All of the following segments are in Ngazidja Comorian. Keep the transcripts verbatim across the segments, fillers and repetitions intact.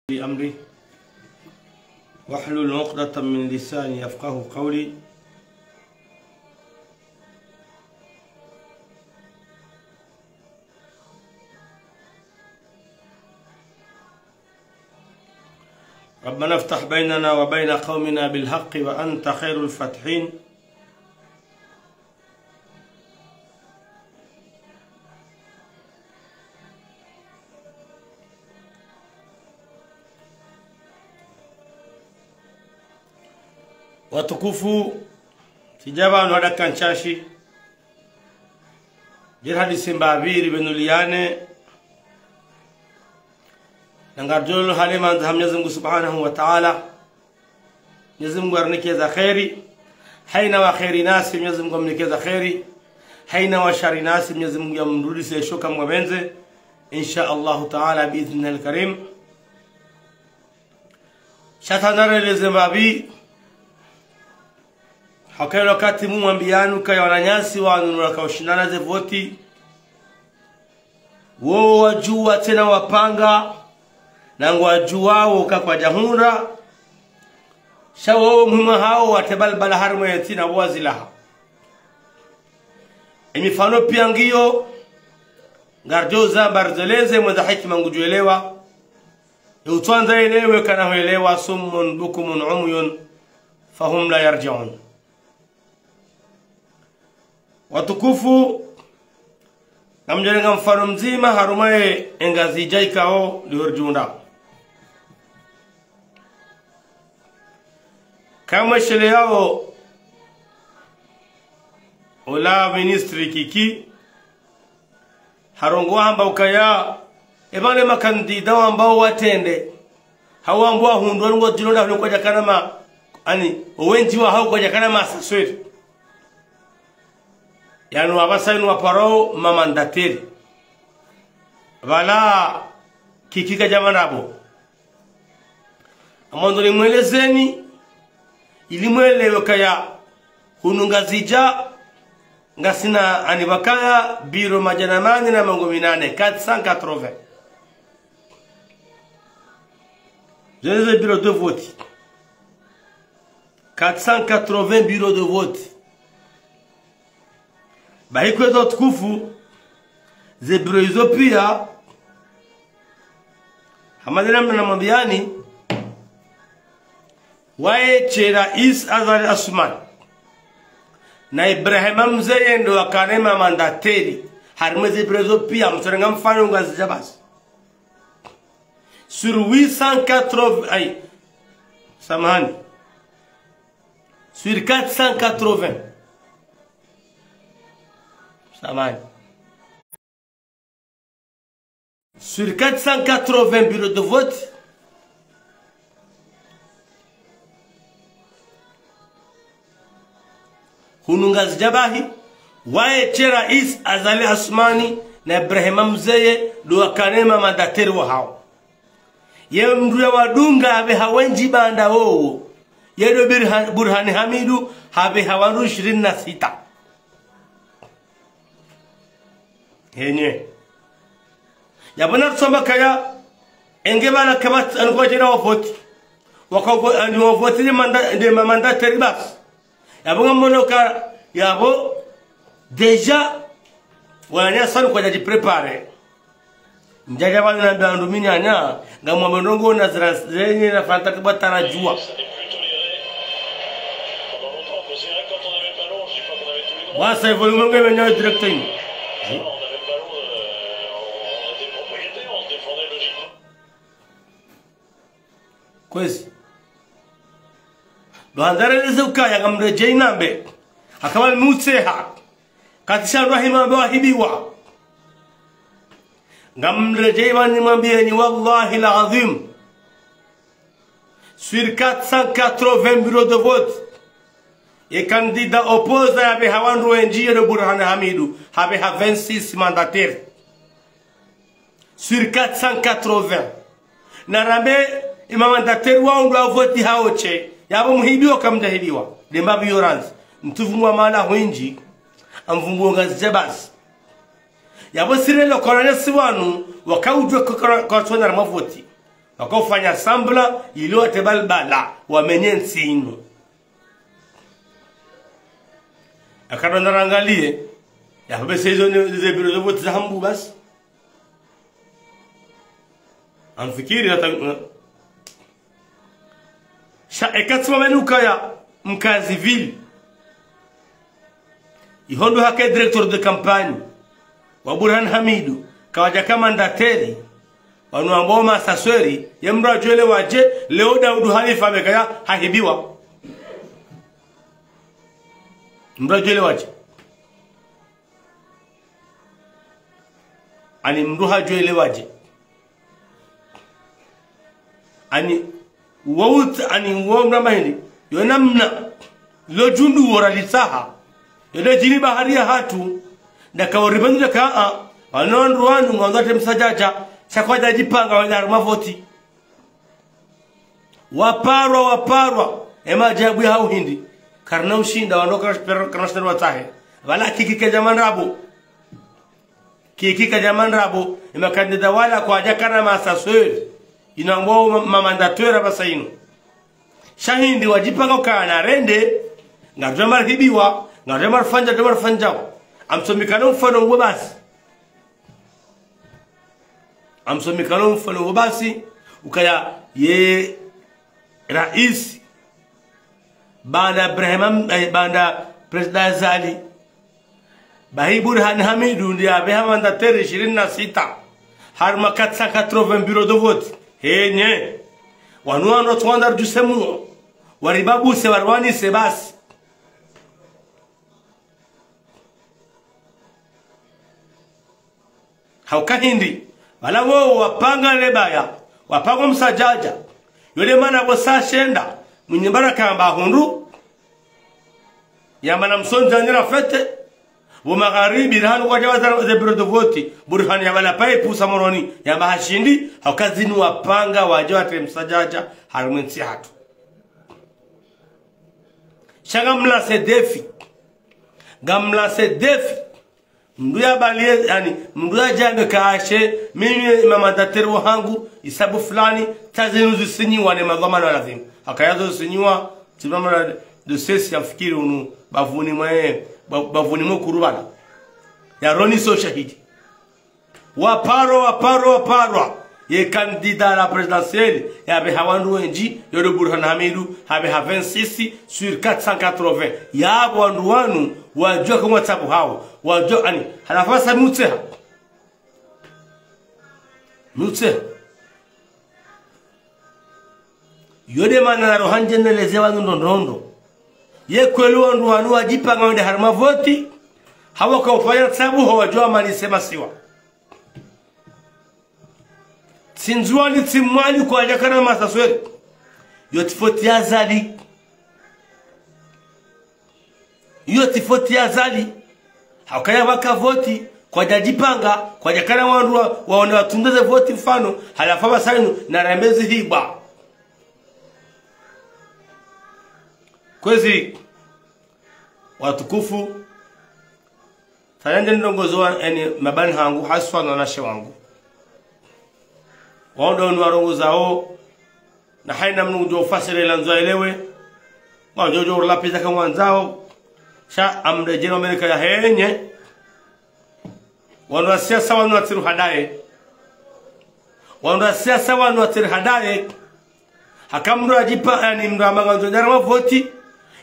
لي أمري واحلل عقدة من لساني يفقهوا قولي. ربنا افتح بيننا وبين قومنا بالحق وأنت خير الفاتحين. Watukufu, tsidja pvanu ha dakika ntsashi, djeli hadisi mbapvi ripvenuliane, na ngaridjo lolwa ha le mandza ha Mwenyezi Mungu Subhanahu wa Ta'ala. Mwenyezi Mungu arinike za kheri. Hayina wa kheri nasi, Mwenyezi Mungu amnike za kheri. Hayina wa shari nasi, Mwenyezi Mungu yamrudise sho kamwe pvendze. Insha Allahu Ta'ala, bi idhnihil karim. Sha tsandza releze mbapvi. Haka ye wakati mumwambiyani ukaya wananyasi wanu waka ushindana ze voti. Wowo wadjuwa tsena wapanga, na ngwadjuwawo ka kwadjahundra. Sha wowo muhimu hawo watebalbala harimwa ye ntsi na wo wazilaha. Ye mifano piya ngiyo, ngaridjo zamba rizeleze, mwendza hikima ngudjo elewa. Ye utsandza yelewe kana huelewa, صم بكم عمي فهم لا يرجعون. Watukufu, ngamdjo renga mfano mdzima harumwa ye Ngazidja ikao liho ridjihundra. Kamwe sheleyao ola ministre Kiki, harongowa hamba ukaya, epvanu ye makandida wambao watrende, hau wambao wahundrwa ngwadjilonda hule kwadjakana ma, ani, owendji wahawo kwadjakana ma asesori. Yanu apvasa yinu waparao mamandateri. Pvala Kiki kadjamana nabo. Ngamwandzo nimwelezeni, ili mwelewe ukaya hunu Ngazidja, ngasina ani pvakaya biro madjana mane na mengo minane, quatre cent quatre-vingts. Zinu ze biro de vote. Quatre cent quatre-vingts bureaux de vote. Bahi kwezi watukufu, ze biro izo piya, hama zinu namna namwambiyani, waye she Rais Azali Assoumani na Ibrahima Mzeye ndo wakana mamandateri harimwa ze biro izo piya, mtsorenga mfano Ngazidja basi. Sur huit cent quatre-vingts, aïe, samahani. Sur quatre cent quatre-vingts. Samahani. Sur quatre cent quatre-vingts bureaux de vote, hunu Ngazidja bahi, waye she Rais Azali Assoumani na Ibrahima Mzeye ndo wakana mamandateri wahawo. Ye mndru yawadunga hapveha wendji baanda wowo, ye ndo Birha-, Burhani Hamidu, hapveha wandru ishirini na sita. Henye. Yapvo narisoma kaya, enge pvanu kapvatsi, ani kwadjina wavoti. Waka uvo-, ani wavoti nde manda-, nde mamandateri basi. Yapvo ngamwono ka, yapvo, déjà, wananyasi wanu kwadjadjipréparer. Ndjadja pvanu nambe wandru mi nyanya, ngamwambe ndrongoo na zira zenye na fanta kibwa taradjua. Bwasa ivo limwe nge menyawe direct ini. Kwezi. Ndo handza releze ukaya ngamredjeyi nambe. Haka pvanu mutseha. Katsi shandru hima ndo wahibiwa. Ngamredjeyi pvanu nimwambiyeni wallahi al-azim. Sur quatre cent quatre-vingts bureaux de vote, ye candidat opposé yapveha wandru wendji ye ndo Burhani Hamidu, hapveha vingt-six mandataires. Sur quatre cent quatre-vingts. Narambe, ye mamandateri wawo ndo wavoti hawo she, yapvo muhibiwa kamdjahibiwa. Nde mbapvi yo randzi. Mtsuvumbua mahala hwindji, ngamvumbuo Ngazidja basi. Yapvo sirele kwaranyasi wanu, waka udjuwa kwa, kwa, kwatsona harumwa voti. Waka ufanya semblant, ili watre balbala, wamenye ntsi inu. Akadonda rangalie, ya pvabese izo ni, ze bureau de vote za hambu basi. Amfikiri hata, sha eka tsi wamenye ukaya mkazi ville. Iho ndo haka directeur de campagne wa Burhan Hamidu, kawadja ka mandataire, wanu wambao masasweri, ye mdru adjuelewaje, leo Daudu Hanifa amekaya hahibiwa. Mdru adjuelewaje. Ani mdru hadjuelewaje. Ani, wawut-, ani, wamramba hindri. Yo namna, lo djundu wora litsaha. Yo de djini bahari ya hatru. Ndaka wori pvanu ndaka, a, wanu wandru wanu, ngwandzo watre msadjadja, sha kwadja djipanga, wende harumwa voti. Waparwa, waparwa. Ema ajabu ya hau hindri. Karina ushinda, wandru karina, karina ushinda watsahe. Pvala kiki kedja mandrabo. Kiki kadja mandrabo, ema kandida wala kwadja kana masasweri. Inu wambao ma-, mamandataire pvasa inu. Sha hindri wadjipanga ukana rende, ngarudjo marihibiwa, ngarudjo marifanya, ngarudjo marifanya. Amsomikano mfano ngo basi. Amsomikano mfano ngo basi, ukaya ye raisi, baanda Ibrahima, eh, baanda Président Azali. Bahi Burhan Hamidu ndiye apveha mandataire ishirini na sita. Harumwa quatre cent quatre-vingts bureaux de vote. Henye. Wanu wanu watsuwandza ridjuse muo. Waribabuse, wariwanise basi. Hauka hindri, pvala wo wapanga lebaya, wapanga msadjadja. Yo de mana pvo saa shenda, Mwinyi Baraka hamba hundru, yamba na msondza nyira fete, pvo magharibi, rahanu kwadja waza ze bureau de vote, Burhan ya pvala paipu sa Moroni, yamba hashindi, hauka zinu wapanga wadje watre msadjadja, harumwa entsi hatru. Sha ngamlancer défi. Ngamlancer défi. Mdru ya balie, yani, mdru ya djambe kashe, mimi mamandataire wahangu, isabu fulani, tsi zinu zisinyiwa ne madhwamana wa lazimu. Haka yazo zisinyiwa, tsi dhwamana de sesi ya mfikiri unu, bapvuni mwe, ba-, bapvuni mwe kurubana. Ya roni so shahidi. Waparwa, waparwa, waparwa. Ye candidat à la présidentielle, yapveha wandru wendji, yo de Burhan Hamidu, hapveha vingt-six sur quatre cent quatre-vingts. Yapvo wandru wanu, wadjuwa kamwe tsabu hao. Wadjuwa, ani, halafu sa nutseha. Nutseha. Yo de mana naro handje neleze wanu ndrongoo. Ye kweli wandru wanu wadjipanga wende harumwa voti, hawu waka ufanya tsabu ho wadjuwa mali se masiwa. Tsi Ndzuwani, tsi Mwali kwadja kana masasweri. Yo tsi foti ya Azali. Yo tsi foti ya Azali. Hauka ya pvaka voti, kwadja djipanga, kwadja kana wandru wa, waone watunde ze voti mfano, halafu pvasa inu, na rembe zihibwa. Kwezi, watukufu, tsanende ndrongoo zo wa, eni mabani hangu, haswa na wanashe wangu. Wao ndo wanu warongozao, na haina mdru ngudjo ufasiri la ndzo elewe. Ngudjo djo urlapviza kamwandzao. Sha amredjeni Amerika ya henye. Wandru wa siasa wanu watsiri hadaye. Wandru wa siasa wanu watsiri hadaye. Haka mdru adjipa, yani mdru hamba ngandzo djara mavoti.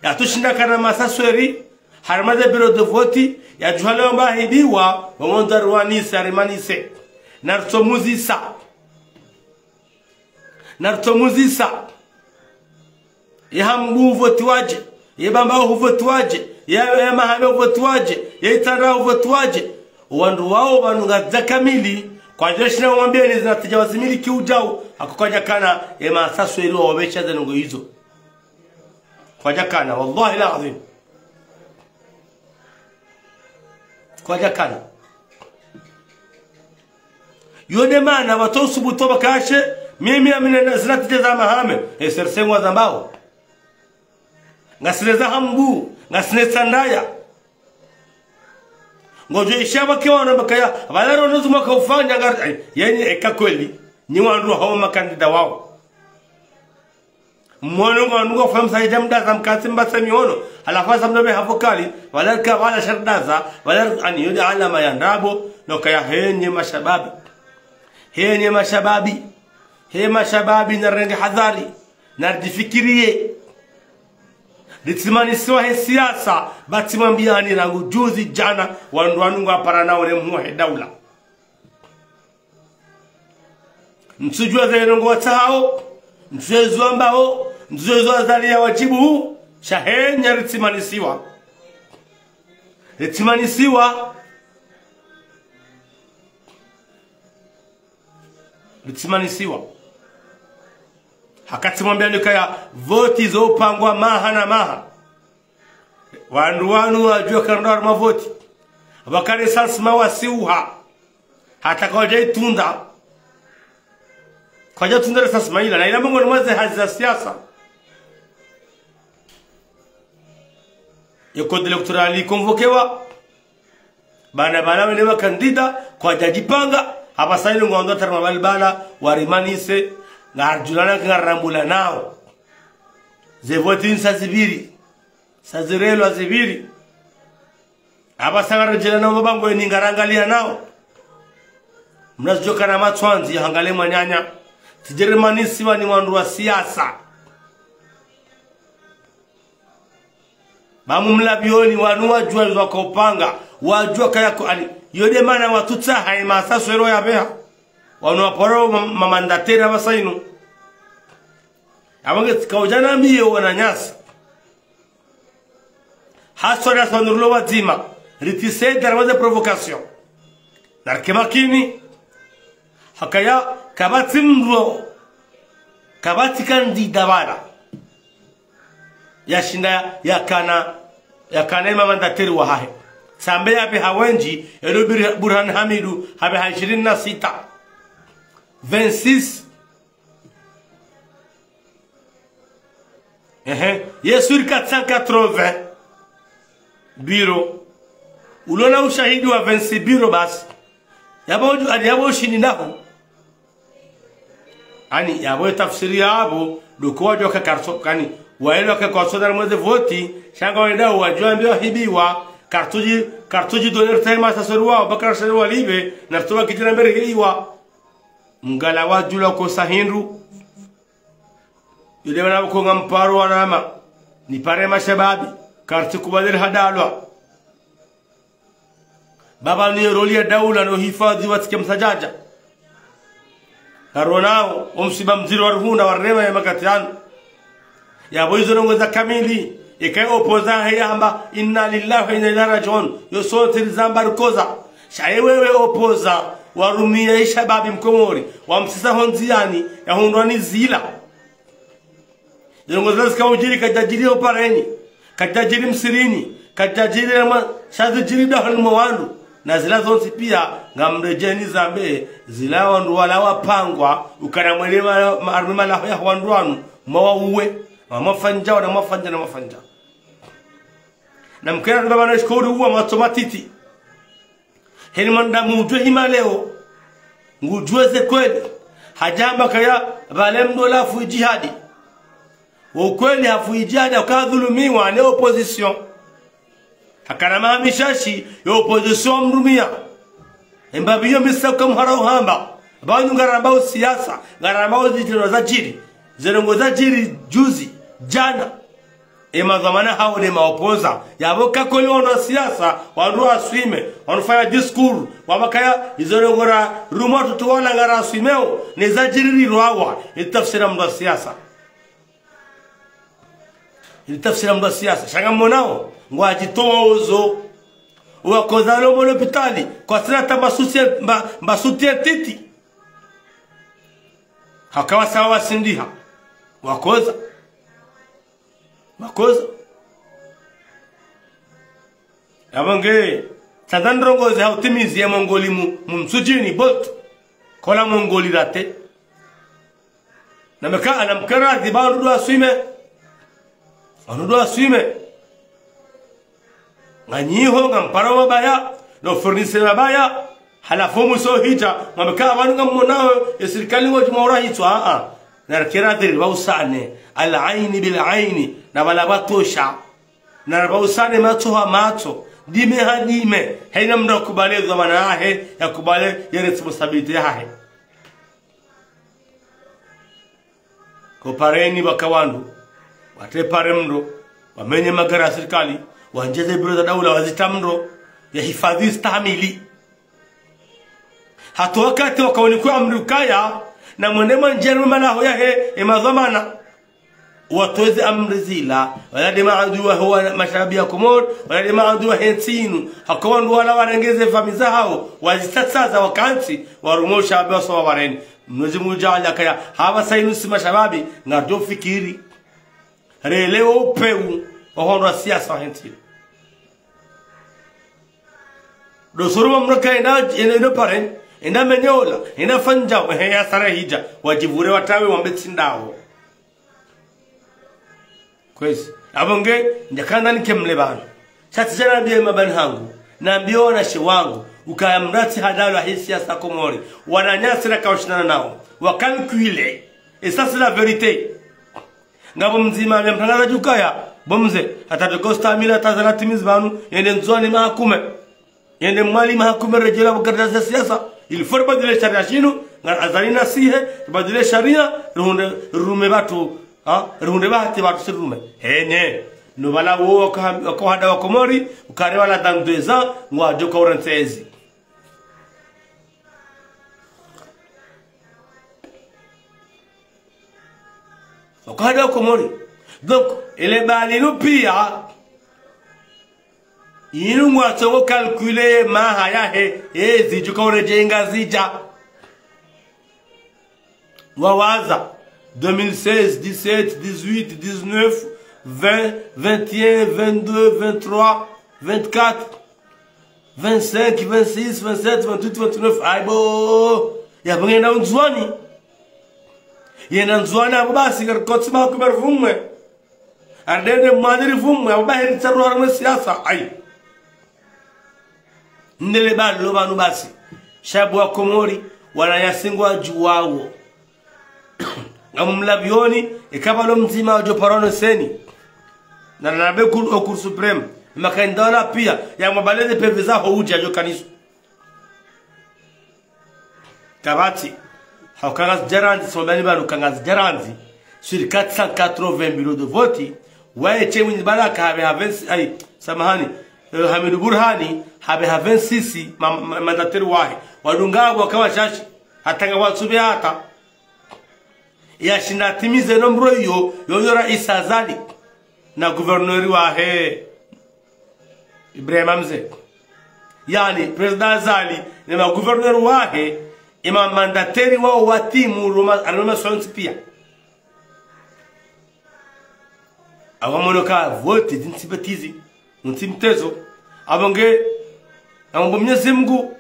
Yatsushinda kana masasweri. Harumwa ze bureau de vote. Yadjuha leo mba hibiwa. Wamwandzo ariwanise, arimanise. Naritsomuzisa. Naritsomuzisa. Ye Hambu uvotiwaje, ye Bambao uvotiwaje, ye, ye Hamahame uvotiwaje, ye Itsandra uvotiwaje. Wandru wao pvanu ngazidja kamili, kwadjashina wamwambieni zinatija wazimiliki udjau, haka kwadjakana, ye masasweri wawapvesha ze ndrongoo izo. Kwadjakana, wallahi al-azim. Kwadjakana. Yo nde mana pvatsu subutu pvakashe, mimi ngamina zinatija za Hamahame, e serse ngwazambao. Ngasina za Hambu, ngasina Itsandra. Ngodjo isha pvake wana pvakaya, pvala rono zumwa kaufanya ngari, ai, yenye eka kweli. Nyi wandru waho makandida wao. Mwono ngo wandru ngo famsa ija mdaza mkatsi mbatse miono. Halafu asa mdobe hafo kali, wala ka wala shardaza, wala ani yodi alama ya ndrabo, no kaya henye mashababi. Henye mashababi. He mashababi narenge hadhari, narifikiriye. Ritsimanisiwa he siasa, ba tsimwambiyani rangu juzi jana, wandru wanu ngwaparana ole mhuwa he daula. Ntsujua zeno ngwatsahao, ntsujua zambao, ntsujua zali ya wajibu, sha henya ritsimanisiwa. Ritsimanisiwa. Ritsimanisiwa. Haka tsimwambiyani kaya voti zopangwa maha na maha. Wandru wanu wajua kandra wa mavoti. Wakare sansima wasiuha. Hata kwaja itunda. Kwaja itunda le sansima ila. Na ila mongoni mwa ze hazi za siasa. Ye code électoral ikonvokewa. Bana bana wene makandida, kwaja jipanga, hapvasa inu ngwandro tarima bali bana, warimanise, ngarjulana ngarambula nao. Ze voti nsa zibiri, sa zirelwa zibiri. Hapvasa ngarejela nao mabango yeni ngarangalia nao. Mnazijoka na matswandzi, hangale mwananya. Tijerimanisiwa ni wandru wa siasa. Ba mumlabioni wanu wajua zwa kopanga, wajua kaya ko ani. Yode mana watutsa haima saswero ya beha. Wanu waparo ma-, mamandatera hapvasa inu. Abange tsika ujana miyo wananyasi. Haswa na swa nurulo wadzima. Ritise darwaze provocation. Narike makini. Hakaya kapvatsi mndru. Kapvatsi kandida bala. Yashinda ya, yakana, yakana ye mamandateri wahahe. Sambe yabeha wendji, elo Bir-, Burhan Hamidu, habeha ishirini na sita. Vingt-six. Ehe. Ye sur quatre cent quatre-vingts bureaux. Ulona ushahidi wa vingt-six bureaux basi. Yapvo uju-, ani yapvo ushindi ndaho. Ani, yapvo ye tafsiri yapvo, ndo ko wajua ka kartso, kani, waelewa ka kartso dara mweze voti, sha ngwawendao wajua mbio hibiwa, kartso ji, kartso ji donner tellement sasori wao, bakara sasori walibe, na rtso wa kijira mbere hibiwa. Mngala wajula kosa hindru. Yule wana ko ngamparo wanama, nipare mashababi, kartsi kubali hadalwa. Baba ni roli ya daula no hifadhi wa tsike msajaja. Karonao, omsiba mdziro wa ruhuna wa rema ya makati yanu. Yapvo izo ndrongo za kamili, ikaye opposant heya hamba, "Inna lillahi wa inna ilaihi rajiun." Yo sontsi rizamba rikoza. Sha ye wewe opposant, warumia ishababi mkomori, wamsisa hondziani, yahundrwa ni zila. Ndrongo zazi kaujiri kajajiri opareni, kajajiri msirini, kajajiri na ma-, shazijiri dahoni mwa wandru. Na zila zontsi pia, ngamrejeni zambe, zila wandru wala wapangwa, ukana mwele ma-, ma-, arme malaho ya wandru wanu, mwa wauwe, mwa mwafanya, na mwafanya, na mwafanya. Na mkera baba na shikori uwa matso matiti. Heni mwanadamu ujue hima leo, ngujue ze kweli. Hajamba kaya, pvale mndru ola hafu ijihadi. Wo kweli hafu ijihadi, hakadhulumiwa ne opposition. Hakana mahamishashi, ye opposition mrumia. Emba biyo misa kamhara uhamba. Pvanu ngarambao siasa, ngarambao zitendo zajiri. Ze ndrongo zajiri juzi, jana. Emadhwamana hao ne maopposant. Yapvo kakoli wandru wa siasa, wandru waswime, wandru fanya discours, wamba kaya, izo ndrongo ra, rumwa tutu wala ngara swimeo, ne zajiri rirwawa, itafsira mndru wa siasa. Itafsira mndru wa siasa. Sha ngamonao, ngwajitowa ozo. Wakoza lo mwa lopitali, kwatsina ta mbasuti, mba, mbasuti ya titi. Hakawa sawa wasindiha. Wakoza. Wakoza. Yapvo nge, tsandza ndrongo ze hautimizi ya mongoli mu, mu msujini, Bolt. Kola mongoli rate. Na meka, ana mkera, ziba wandru waswime. Wandru waswime. Nganyiho, ngampara mabaya, no fournisseur mabaya, Halafu mwiso hidja, mwambe ka pvanu ngammonao, ye sirikali ngodjo mwaura hitswa, a, a. Narikera dhiri, pvausane. Al-aini bil-aini, na pvala pvatosha. Na pvausane matso ha matso, dime ha dime, haina mndru yakubali ye dhwamana yahe, yakubali ye responsabilité yahe. Ko pareni pvaka wandru, watrepare mndro, wamenye magari ya sirikali, wandjeze biro za daula, wazita mndro, ya hifadhwi stahamili. Hata wakati wakaonikwa amri ukaya, na mwende mwandjeni malaho yahe, ye madhwamana. Watowe ze amri zila, wala nde maadui waho wa mashababi ya Komori, wala nde maadui wahe ntsi inu. Haka wandru wala warenge ze famiyi zahao, wazisatsaza wakantsi, warumwa ushababi waso wa wareni. Mwenyezi Mungu djaala kaya, hapvasa inu si mashababi, ngarudjo fikiri. Relewe upvewu, waho wandru wa siasa wahe ntsi inu. Ndo suru mamlaka enda, enda, enda pare, enda menye ola, enda fanya, ehe, ya sara hidja, wadjipvure watrawe wambe tsi ndawo. Kwezi. Apvo nge, ndjakandza nike mle pvanu. Sha tsi djana nambiye mabani hangu, nambiye wanashe wangu, ukaya mratsi hadalwa he siasa Komori, wananyasi raka ushindana nao, wa calculer. Et ça, c'est la vérité. Ngapvo mdzima ya mtrangaza djukaya, bo mze, hata de Costa Mila tazana timizi pvanu, yende Ndzuani mahakume. Yende Mwali mahakume redjela pvo karatasi ya siasa. Il faut ribadili sharia shinu, nga Azali nasihe, ribadili sharia, rihundre, rirume pvatru, ha? Rihundre bahati pvatru si rirume. Hene. No pvala wo waka-, wakahada wa Komori, ukare pvala dans deux ans, ngwadjo ka urentsezi. Wakahada wa Komori. Donc, ele bali nu pia, inu ngwatsongo calculer maha yahe, ezi djuka uredje Ngazidja. Wawaza, deux mille seize, dix-sept, dix-huit, dix-neuf, vingt, vingt et un, vingt-deux, vingt-trois, vingt-quatre, vingt-cinq, vingt-six, vingt-sept, vingt-huit, vingt-neuf, ayi bo. Yapvo ngena Ndzuani. Yena Ndzuani apvo basi, kari kotsi mahakume ripvumwe. Ardende Mwali ripvumwe, apvo baheri tsaru harumwa siasa, ayi. Ndele balo pvanu basi. Shababi wa Komori, wananyasi ngwadjuwawo. Ngamumlapviyoni, eka pvalo mdzima wadjo parano seni. Na nanabe kuru o Cour suprême. Makainda wana pia, ya mwabaleze peve zaho udja djo kanisu. Kapvatsi. Hauka Ngazidja randzi, somambani pvanu ka Ngazidja randzi. Sur quatre cent quatre-vingts bureaux de vote, waye Sheikh Mwinyi Baraka hapveha vingt-six, ayi, samahani, eh, Hamidu Burhani, hapveha vingt-six ma-, ma-, mandataires wahe. Wadunga apvo waka washashi, hata ngapvatsu pve hata. Yashinda atimize nombro iyo, yoyo raisi Azali. Na gouverneur wahe, Ibrahima Mze. Yaani, président Azali, ne ma gouverneur wahe, ye ma mandataires wawo watimu, roma, aroma sontsi pia. Awa mono ka vote, zintsi betizi, untsi mtezo. Apvo nge, na mambo Mwenyezi Mungu,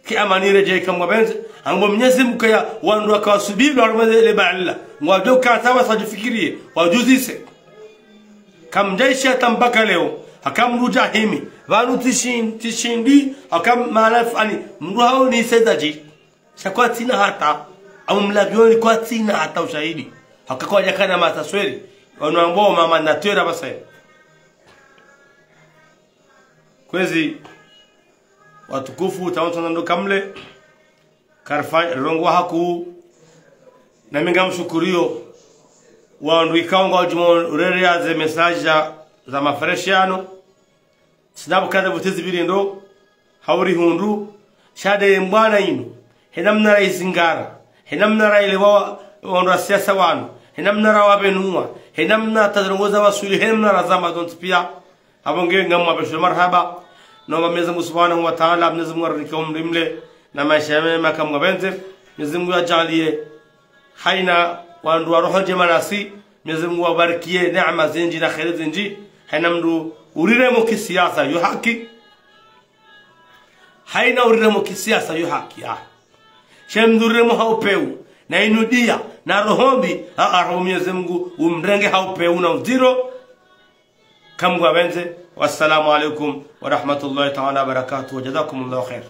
ke amani redjei kamwapvendze, ambo Mwenyezi Mungu kaya wandru wakawasubiri warumeze le bala. Ngwadjo kantsa wasadjifikiriye, wadjuzise. Kamdjaishiya hata mpaka leo, haka mdru djahimi, pvanu tsishin-, tsishindi, haka mala fani, mdru haoni seza dji. Sha kwatsina hata, amumlapviyoni kwatsina hata ushahidi. Haka kwadjakana matasweri, wanu ambo mama natwera pvasa. Kwezi, watukufu, tawantsona ndo kamle, karifa, rongowa haku, nami ngamshukuriyo, wandru ikao ngwadjumo urere ya ze message za, za mafresh yanu, tsina bukaza vutezi pvili ndo, hauri hundru, sha de mbwana inu, hena mna raizingara, hena mna railewa wandru wa siasa wanu, hena mna rawapvenua, hena mna tazirongoza wasuli, hena mna razamba zontsi pia, apvo nge ngamwapvesho marahaba. Nomba Mwenyezi Mungu Subhanahu wa Ta'ala, Mwenyezi Mungu arinike umri mle, na maesha mema kamwapvendze. Mwenyezi Mungu yadjaaliye haina wandru wa roho ndjema nasi, Mwenyezi Mungu wabarikiye neema zindji na kheri zindji. Haina mndru uriremo kisiasa yo haki. Haina uriremo kisiasa yo haki, ah. Sha mndru uriremo ha upvewu, na inudiya, na roho mbi, ah, ah, Mwenyezi Mungu umrenge ha upvewu na udziro. Kamwapvendze. Wassalamu alaikum wa rahmatullahi ta'ala wa barakatuh. Wa jazakumullahu khair.